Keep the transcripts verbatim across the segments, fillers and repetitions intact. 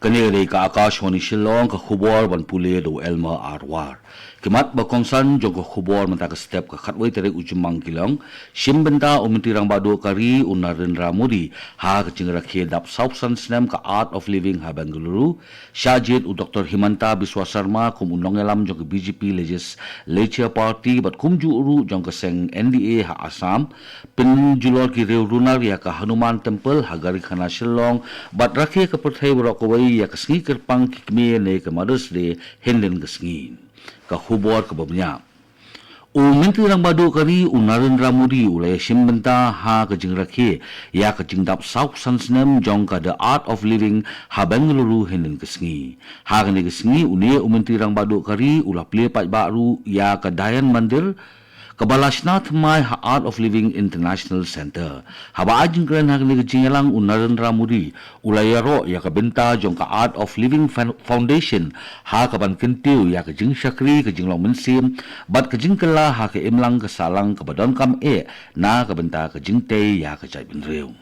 Kane ka dei ka Akashvani Shillong, ka khubor ban pule da u Elmer Arwar. Ki mat ba kongsan jong ka khubor mynta ka step, ka khatwei tarik u Jymmang ki long: Shim bynta u Myntri Rangbah Duh ka ri u Narendra Modi ha ka jingrakhe dap sawphew san snem ka Art of Living ha Bengaluru. Shah jied u Doktor Himanta Biswa Sarma kum u nongïalam jong ka B J P Legislature Party bad kumjuh ruh jong ka seng N D A ha Assam. Pynjulor ki riew runar ïa ka Hanuman Temple ha Garikhana Shillong bad rakhe ka pyrthei baroh kawei ïa ka sngi kyrpang ki kmie ne ka Mother's Day hynnin ka sngi. Ka khubor kaba bniah. U Myntri Rangbah Duh ka ri u Narendra Modi u la ïashim bynta ha ka jingrakhe ïa ka jingdap sawphew san snem jong ka The Art of Living ha Bengaluru hynnin ka sngi. Ha kane ka sngi, une u Myntri Rangbah Duh ka ri u la plie paidbah ruh ïa ka Dhyan Mandir, kaba la shna thymmai ha Art of Living International Centre. Haba ai jingkren ha kane ka jingïalang, u Narendra Modi u la ïaroh ïa ka bynta jong ka Art of Living Fan-, Foundation, ha kaban kyntiew ïa ka jingshakri, ka jinglong mynsiem bad ka jingkylla ha ka imlang ka sahlang kaba donkam eh na ka bynta ka jingtei ïa ka jaitbynriew.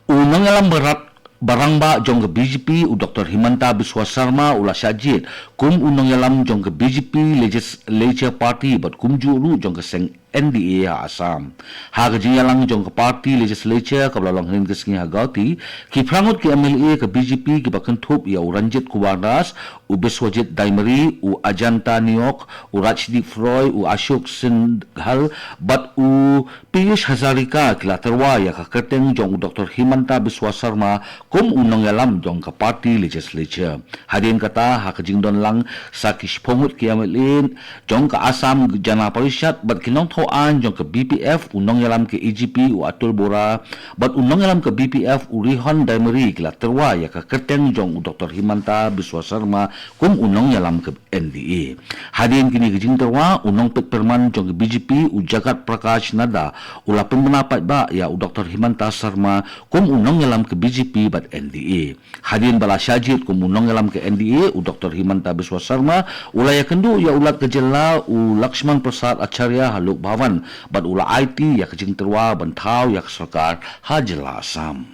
U nongïalam barat, ba rangbah jong ka B J P, u Doktor Himanta Biswa Sarma, u la shah jied kum u nongïalam jong ka B J P Legislature Party bad kumjuh ruh jong ka seng N D A ha Assam. Ha ka jingïalang jong ka Party Legislature kaba la long hynnin ka sngi ha Guwahati, ki phra ngut ki M L A ka B J P kiba kynthup ïa u Ranjit Kumar Das, u Biswajit Daimary, u Ajanta Neok, u Rajdeep Roy, u Ashok Singhal bad u Piyush Hazarika ki la tyrwa ïa ka kyrteng jong u Doktor Himanta Biswa Sarma kum u nongïalam jong ka Party Legislature. Hadien kata, ha ka jingdon lang sa ki shiphew ngut ki M L A jong ka Assam Jana Parishad bad ki nongthoh aiñ jong ka B P F, u nongïalam ka A G P u Atul Bora bad u nongïalam ka B P F u Rihon Daimary ki la tyrwa ïa ka kyrteng jong u Doktor Himanta Biswa Sarma kum u nongïalam ka N D A. Hadien kine ki jingtyrwa, u nongpeit pyrman jong ka B J P, u Jagat Prakash Nadda, u la pynbna paidbah ïa u Doktor Himanta Sarma kum u nongïalam ka B J P bad N D A. Hadien ba la shah jied kum u nongïalam ka N D A, u Doktor Himanta Biswa Sarma u la ïakynduh ïa u Lat ka jylla, u Lakshman Prasad Acharya, ha Lok Bhavan bad u la aiti ïa ka jingtyrwa ban thaw ïa ka sorkar ha jylla Assam.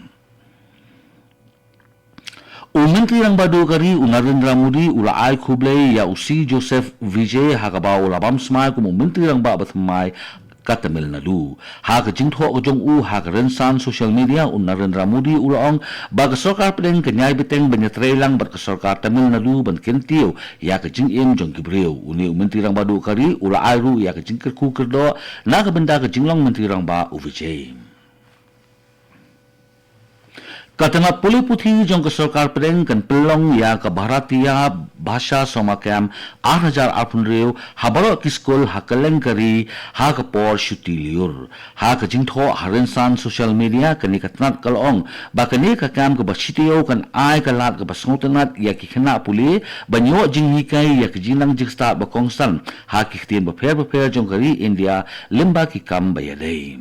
U Myntri Rangbah Duh ka ri u Narendra Modi u la ai khublei ïa u C Joseph Vijay ha kaba u la bam smai kum u Myntri Rangbah ba thymmai ka Tamil Nadu. Ha ka jingthoh ka jong u ha ka rynsan social media, u Narendra Modi u la ong ba ka sorkar pdeng kan ïai bteng ban ïatreilang bad ka sorkar Tamil Nadu ban kyntiew ïa ka jingim jong ki briew. Une u Myntri Rangbah Duh ka ri u la ai ruh ïa ka jingkyrkhu kyrdoh na ka bynta ka jinglong Myntri Rangbah u Vijay. Ka tnat pule puthi jong ka sorkar pdeng kan pynlong ïa ka Bharatiya Bhasha Samakam ar hajar arphew hynriew ha baroh ki skul ha kylleng ka ri ha ka por shuti lyiur. Ha ka jingthoh ha rynsan social media, kane ka tnat ka la ong ba kane ka kam kaba shi taïew kan ai ka lad kaba sngewtynnat ïa ki khynnah pule ban ïoh jinghikai ïa ki jingnang jingstad ba kongsan ha ki ktien bapher bapher jong ka ri India lyngba ki kam ba ïadei.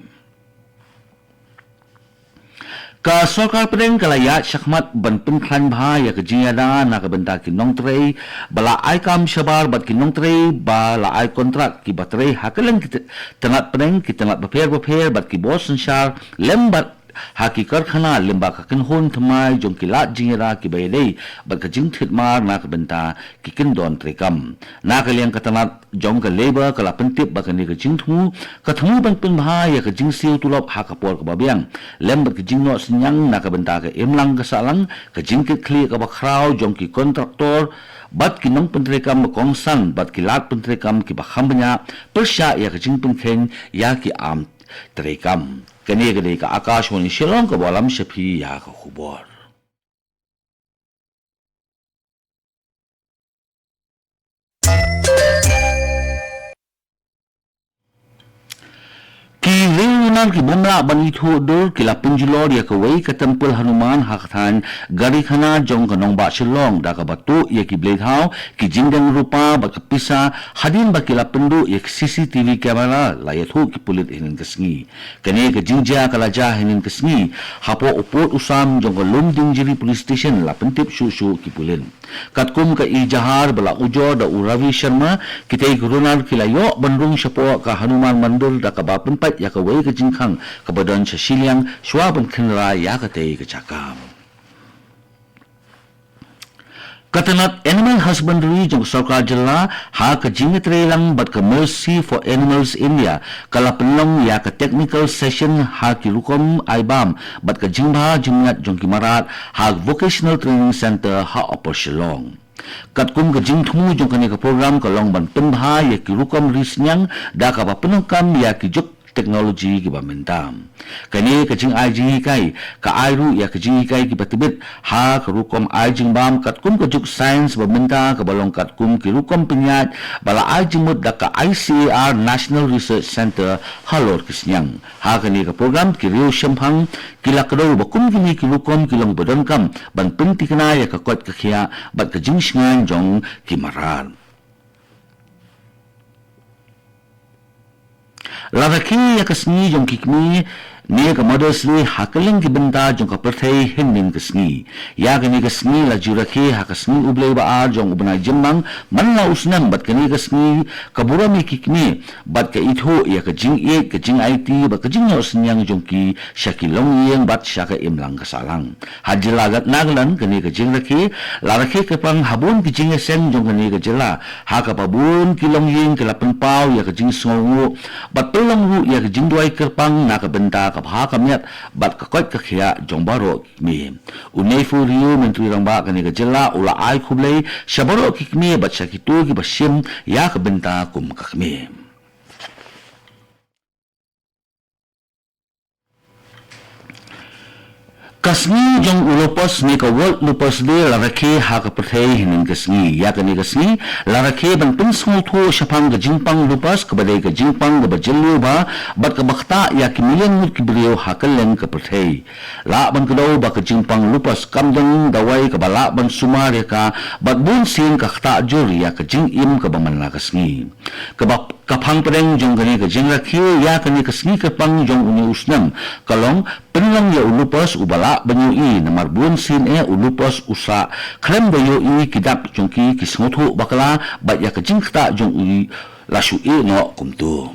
Ka sorkar pdeng ka la ïaid shakhmat ban pynkhlaiñ bha ïa ka jingïada na ka bynta ki nongtrei ba la ai kam shabar bad ki nongtrei ba la ai kontrak kiba trei ha kylleng ki t-, tnat pdeng, ki tnat bapher bapher bad ki bor synshar lem bad ha ki karkhana lyngba ka kynhun thymmai jong ki lad jingïada kiba ïadei bad ka jingthied mar na ka bynta ki kyndon treikam. Na ka liang ka tnat jong ka Labour ka la pyntip ba kane ka jingthmu ka thmu ban pynbha ïa ka jingsiew tulop ha ka por kaba biang lem bad ka jingnoh synñiang na ka bynta ka imlang ka sahlang, ka jingkitkhlieh kaba khraw jong ki kontraktor bad ki nongpyntreikam ba kongsan bad ki lad pyntreikam kiba kham bniah pyrshah ïa ka jingpynkheiñ ïa ki am treikam. Kane ka dei ka Akashvani Shillong kaba lam sha phi ïa ka khubor. Ki riew runar ki bym lah ban ithuh dur ki la pynjulor ïa kawei ka temple Hanuman ha ka thaiñ Garikhana jong ka nongbah Shillong da kaba tuh ïa ki blei thaw, ki jingdeng rupa bad ka pisa, hadien ba ki la pynduh ïa ki C C T V camera, la ïathuh ki pulit hynnin ka sngi. Kane ka jingjia ka la jia hynnin ka sngi hapoh u pud u sam jong ka Lumdiengjri Police Station, la pyntip shuh shuh ki pulit. Katkum ka ejahar ba la ujor da u Ravi Sharma, kitei ki runar ki la ïoh ban rung shapoh ka Hanuman Mandir da kaba pynpait ïa kawei ka jingkhang kaba don sha shiliang shuwa ban khynra ïa katei ka jaka. Ka tnat Animal Husbandry jong ka sorkar jylla ha ka jingïatreilang bad ka Mercy for Animals India ka la pynlong ïa ka technical session ha ki rukom ai bam bad ka jingbha jingmiat jong ki mrad ha Vocational Training Centre ha Upper Shillong. Katkum ka jingthmu jong kane ka program ka long ban pynbha ïa ki rukom ri sniang da kaba pyndonkam ïa ki juk teknoloji kiba mynta. Kane ka jingai jinghikai ka ai ruh ïa ka jinghikai kiba tbit ha ka rukom ai jingbam katkum ka juk science ba mynta kaba long katkum ki rukom pynïaid ba la ai jingmut da ka I C A R National Research Centre halor ki sniang. Ha kane ka program ki riew shemphang ki la kdew ba kum kine ki rukom ki long ba donkam ban pyntikna ïa ka koit ka khiah bad ka jingshngaiñ jong ki mrad. La rakhe ïa ka sngi jong ki kmie ne ka Mother's Day ha kylleng ki bynta jong ka pyrthei hynnin ka sngi. Ïa kane ka sngi la ju rakhe ha ka sngi U Blei ba ar jong u bnai Jymmang man la u snem bad kane ka sngi ka burom ïa ki kmie bad ka ithuh ïa ka jingïeit ka jingaiti bad ka jingnoh synñiang jong ki sha ki longïing bad sha ka imlang ka sahlang. Ha jylla Nagaland kane ka jingrakhe la rakhe kyrpang ha bun ki jingïaseng jong kane ka jylla ha kaba bun ki longïing ki la pynpaw ïa ka jingsngewnguh bad pynlong ruh ïa ka jingduwai kyrpang na ka bynta ka bha ka miat bad ka koit ka khiah jong baroh ki kmie. U Neiphiu Rio, Myntri Rangbah kane ka jylla, u la ai khublei sha baroh ki kmie bad sha kito kiba shim ïa ka bynta kum ka kmie. Ka sngi jong u lupus ne ka World Lupus Day la rakhe ha ka pyrthei hynnin ka sngi. Ïa kane ka sngi la rakhe ban pynsngewthuh shaphang ka jingpang lupus kaba dei ka jingpang kaba jylliew bha bad kaba ktah ïa ki million ngut ki briew ha kylleng ka pyrthei. Lah ban kdew ba ka jingpang lupus kam don dawai kaba lah ban sumar ïa ka bad bun sien ka ktah jur ïa ka jingim kaba man la ka sngi. Kaba ka phang pdeng jong kane ka jingrakhe ïa kane ka sngi kyrpang jong une u snem ka long pynlong ïa u lupus uba lah ban ïohi namar bun sien eh u lupus u sah khlem da ïohi ki dak jong ki ki sngewthuh bakla bad ïa ka jingktah jong u la shu ïeh noh kumto.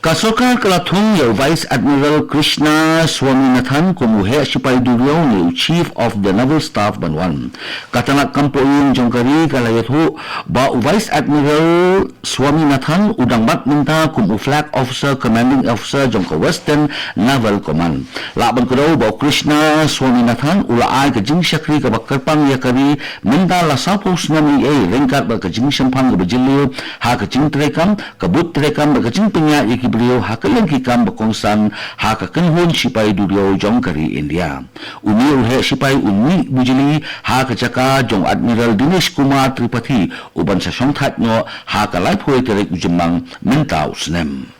Ka sorkar ka la thung ïa u Vice Admiral Krishna Swaminathan kum u heh shipai duriaw ne u Chief of the Naval Staff ban wan. Ka tnat kam poh ïing jong ka ri ka la ïathuh ba u Vice Admiral Swaminathan u dang bat mynta kum u Flag Officer Commanding Officer jong ka Western Naval Command. Lah ban kdew ba u Krishna Swaminathan u la ai ka jingshakri kaba kyrpang ïa ka ri mynta la sawphew snem ei ei ryngkat bad ka jingshemphang kaba jylliew ha ka jingtreikam, ka bud treikam bad ka jingpynïaid ïa ki briew ha kylleng ki kam ba kongsan ha ka kynhun shipai duriaw jong ka ri India. Une u heh shipai u mih bujli ha ka jaka jong Admiral Dinesh Kumar Tripathi uban sa shongthait noh ha ka laiphew tarik u Jymmang mynta u snem.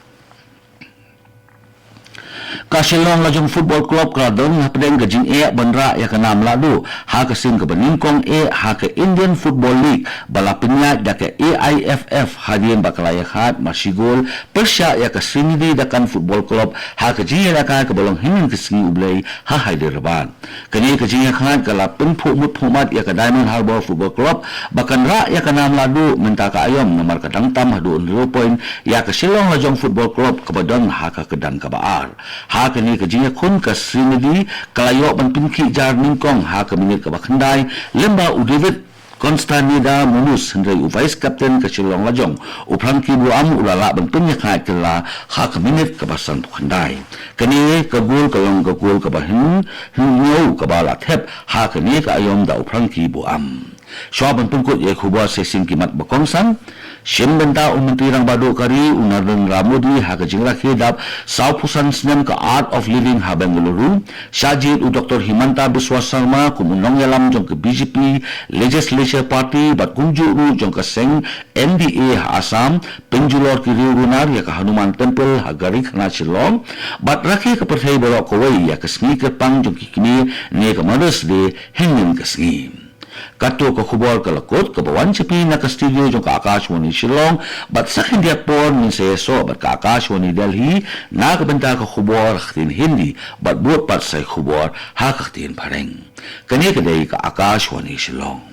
Ka Shillong Lajong Football Club ka la don hapdeng ka jingeh ban rah ïa ka nam lahduh ha ka sien kaba nyngkong eh ha ka Indian Football League ba la pynïaid da ka A I F F hadien ba ka la ïakhaid mar shi gol pyrshah ïa ka Srinidhi Dakan Football Club ha ka jingïalehkai kaba long hynnin ka sngi U Blei ha Hyderabad. Kane ka jingïakhaid ka la pynphuh mut phuh mat ïa ka Diamond Harbour Football Club ba kan rah ïa ka nam lahduh mynta ka aïom namar ka dang tam haduh hynriew point ïa ka Shillong Lajong Football Club kaba don ha ka kyrdan kaba ar. Ha kane ka jingïakhun ka Srinidhi ka la ïoh ban pynkhih jar nyngkong ha ka minit kaba khyndai lyngba u David Constanidou Munus hynrei u vice captain ka Shillong Lajong u Frankie Buam u la lah ban pynïakhaid kylla ha ka minit kaba sanphew khyndai. Kane ka gol ka long ka gol kaba hynñiew kaba la thep ha kane ka aïom da u Frankie Buam. Shuwa ban pynkut ïa ki khubor sa shisien ki mat ba kongsan. Shim bynta u Myntri Rangbah Duh ka ri u Narendra Modi ha ka jingrakhe dap sawphew san snem ka Art of Living ha Bengaluru. Shah jied u Doctor Himanta Biswa Sarma kum u nongïalam jong ka B J P Legislature Party bad kumjuh ruh jong ka seng N D A ha Assam, pynjulor ki riew runar ïa ka Hanuman Temple ha Garikhana Shillong bad rakhe ka pyrthei baroh kawei ïa ka sngi kyrpang jong ki kmie ne ka Mother's Day hynnin ka sngi. Kato ka khubor ka la kut kaba wan sha phi na ka studio jong ka Akashvani Shillong bad sa khyndiat por ngin sa ïasoh bad ka Akashvani Delhi na ka bynta ka khubor ha ka ktien Hindi bad bud pat sa ïa ka khubor ha ka ktien Phareng. Kane ka dei ka Akashvani Shillong.